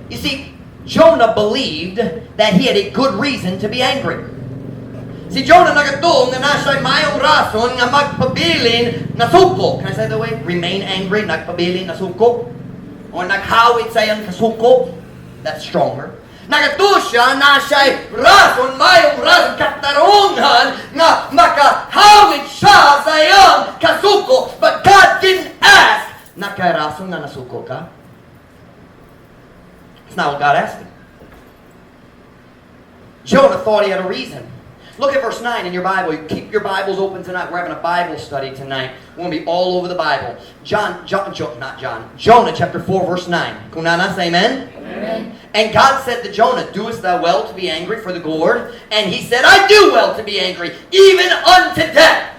You see, Jonah believed that he had a good reason to be angry. Si Jonah nagatuo nga naa siya'y maayong rason nga magpabilin nasuko. Can I say that way? Remain angry, nagpabilin nasuko. Or naghawit sa iyang kasuko. That's stronger. Nagatuo siya naa siya'y rason, maayong rason, katarungan nga makahawit siya sa iyang kasuko. But God didn't ask, "Naa kay rason nga nasuko ka?" It's not what God asked him. Jonah thought he had a reason. Look at verse 9 in your Bible. You keep your Bibles open tonight. We're having a Bible study tonight. We're going to be all over the Bible. John, John, not John, Jonah chapter 4, verse 9. Kung naa na, say amen. Amen. And God said to Jonah, "Doest thou well to be angry for the gourd?" And he said, "I do well to be angry, even unto death."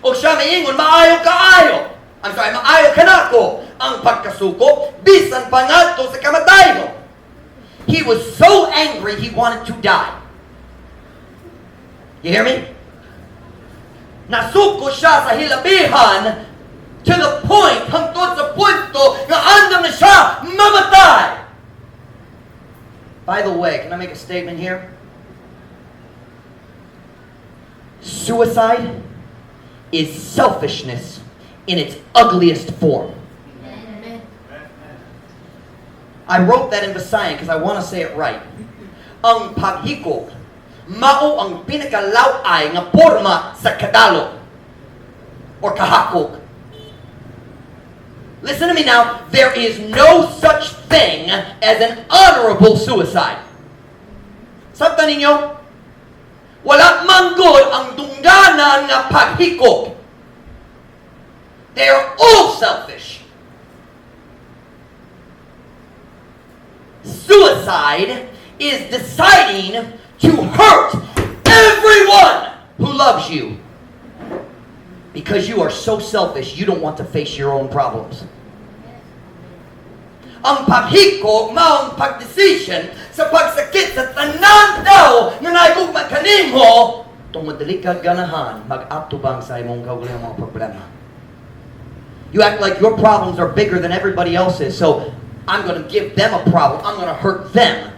O siya miingon, "Maayo kaayo. I'm sorry, maayo kanako ang pagkasuko, bisan pa ngadto sa kamatayon." He was so angry he wanted to die. You hear me? Nasuko siya sa hilabihan to the point, hangtod sa punto nga andam na siya mamatay. By the way, can I make a statement here? Suicide is selfishness in its ugliest form. Amen. I wrote that in Visayan because I want to say it right. Ang paghikog, mao ang pinakalaw-ay nga porma sa kadalo or kahakog. Listen to me now. There is no such thing as an honorable suicide. Sabtan ninyo, wala manggod ang dungganan nga paghikog. They are all selfish. Suicide is deciding to hurt everyone who loves you because you are so selfish you don't want to face your own problems. Ang paghikog mao'ng pagdesisyon sa pagsakit sa tanan tao nga nahigugma kanimo tungod dili ka ganahan mag-atubang sa imong kaugalingong mga problema. You act like your problems are bigger than everybody else's, so I'm going to give them a problem. I'm going to hurt them.